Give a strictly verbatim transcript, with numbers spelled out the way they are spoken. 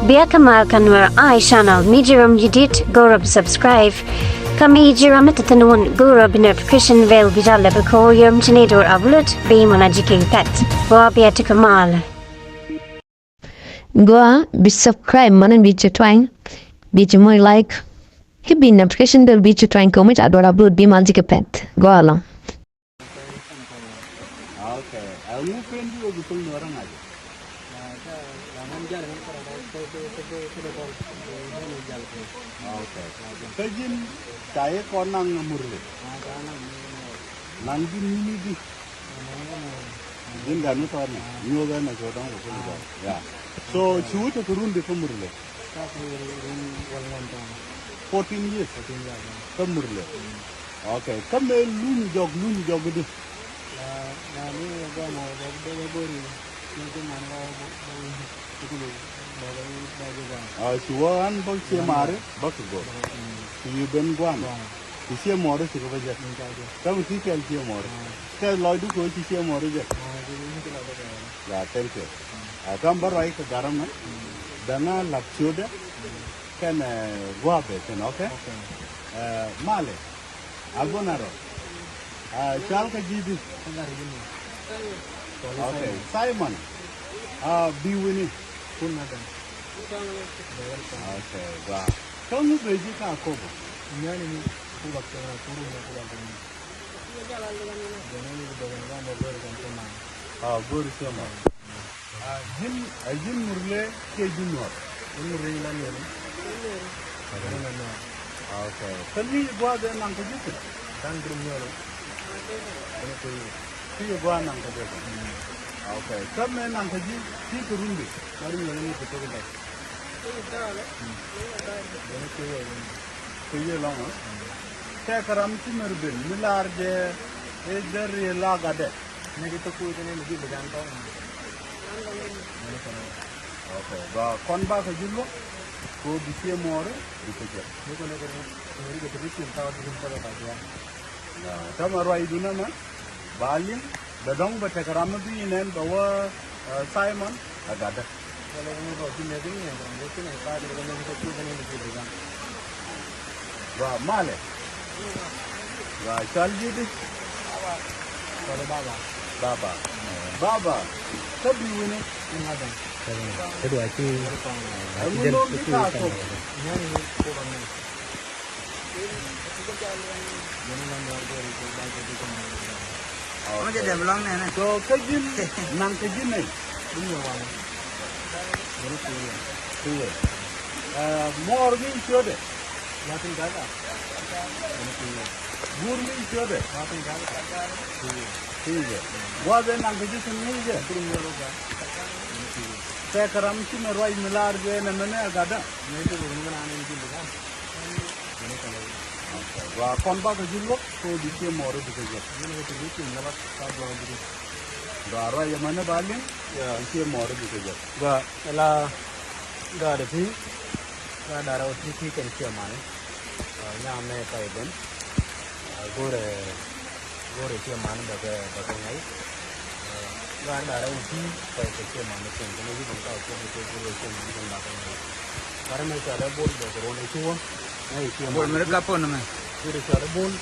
Bia kä mal kä Nuer Eye Channel, mi ji̱ ram ji̱ dit, go̱rä bi subscribe. Kä mi ji̱ ram mi te thi̱n wun, go̱rä bi notification bell bi jal lɛ bi ko̱r yom ci ni do̱r upload, bi mɔna ji̱ kɛ pɛt. Gua bia ti kä mal. Gua bi subscribe, mɔna bi ci twany, bi ci moc like. Ki bi notification bell bi ci twany kɛ mi ca do̱r upload, bi mal ji̱ kɛ pɛt. Gua lɔ. Okay. Ɛ ŋu pen bi wä bi thok Nuɔrä ŋa̱c? Okay. Kä ji̱n ca yɛ kɔn naŋ Murle? Naŋ ji̱n ni̱ni di? Ji̱n gat mi tɔɔt ni nyuɔth ɛn a cɔ dɔ̱ŋ kɛ thok Nuɔrä. Yeah. So ci wä tekɛ run di kä Murle? Fourteen years. Kä Murle. Okay. Kä mëë luny jɔk, luny jɔk di? Ci wä ɣän bä Ciɛ Mɔri bä kɛ go̱r. Ci yi ben gua̱n. Ci Ciɛ Mɔri ci kɛ bä jek. Kä mi ti kɛl Ciɛ Mɔri. Kɛ lɔcdu kɛ ci Ciɛ Mɔri jek. Yeah, thank you. Ɛ, kä bä ruac kɛ gat ɛmɛ. Däŋä la̱t ciötdɛ. Kɛn, ɛ, gua̱a̱th ɛ kɛn, okay? Okay. Ɛ, malɛ. A go̱n a rɔ. Ɛ, cɔal kä ji̱ di? Okay. Simon. A bi wini? Kun na däŋ. Okay, gua. Kä ŋu ben ji̱ kä Akobo? Nyani ni ku bak tɛŋ na kuru ni ku bak tɛŋ. A go̱ri Ciɛ Mɔri. A ji̱n, a ji̱n Murle kiɛ ji̱n Nuɔr? Ji̱n Murle ni la Nuɔr. Okay. Kä ni gua̱a̱th ɛ naŋ kä ji̱ thi̱n? Da̱ŋ durum Nuɔr. Ni kui̱. Ti yɛ gua̱a̱th naŋ kä ji̱ thi̱n. Okay. Kä mëë naŋ kä ji̱ ti kɛ run di? Mari Nuɔr ni kɛ tok in däk. Kɛ yɛ lɔŋ, a? Tɛkɛ ram ci mɛr ben mi lar jɛ i̱ deri la gatdɛ. Ni di tok kui̱ kɛ ni di bi gan tɔŋ. Okay, ba kɔn ba kɛ ji̱ luɔk. Ko bi Ciɛ Mɔri bi kɛ jɛ. Ni ko ni kɛ ni di kɛ ti bi cin tawa di kɛ ni kɛ ba jɛ. Täämɛ ruacdu nɛmɛ ba liŋ bɛ dɔ̱ŋ bɛ tekɛ ram mi bi nɛn bɛ wä, ɛ, Simon ɛ gatdä. Gua malɛ. Gua cɔl ji̱ di? Cɔl baba. Baba. Baba. Kä bi wini? Kä dua ci. Ɛ ŋu no̱o̱ŋ di ka kop? So kä ji̱n naŋ kä ji̱n nɛy? Kui̱. Ɛ, mɔɔr mi ciötdɛ? Guur mi ciötdɛ? Kui̱. Gua̱a̱th ɛ naŋ kä ji̱ thi̱n mi jɛ? Tɛkɛ ram ci mɛ ruac mi lar jɛ nɛmɛ ni a gatdä? Gua kɔn bakɛ ji̱ luɔk ko bi Ciɛ Mɔri bikɛ jek. Gua ruac ɛmɛni ba liŋ. Ciɛ Mɔri bikɛ jek. Gua la gaat ɛ pi̱i̱. Gaat da̱rɛ wä ti ti kɛn Ciɛ Mɔri. Nyam mɛ pay ben. Go̱rɛ Go̱rɛ Ciɛ Mɔri bɛ kɛ, bɛ kɛ ŋa̱c. Gaat da̱rɛ wä ti pay kɛ Ciɛ Mɔri kɛn kɛn wä ti kɛn ka wä ti kɛn go̱rɛ Ciɛ Mɔri kɛn ba kɛ ŋa̱c. Gat mɛ cɔalɛ Bol bɛ kɛ ruɔ̱n ɛ ci wä. Ŋa̱c Ciɛ Mɔri. Bol mɛ ri ka pon mɛ. Go̱rɛ cɔalɛ Bol.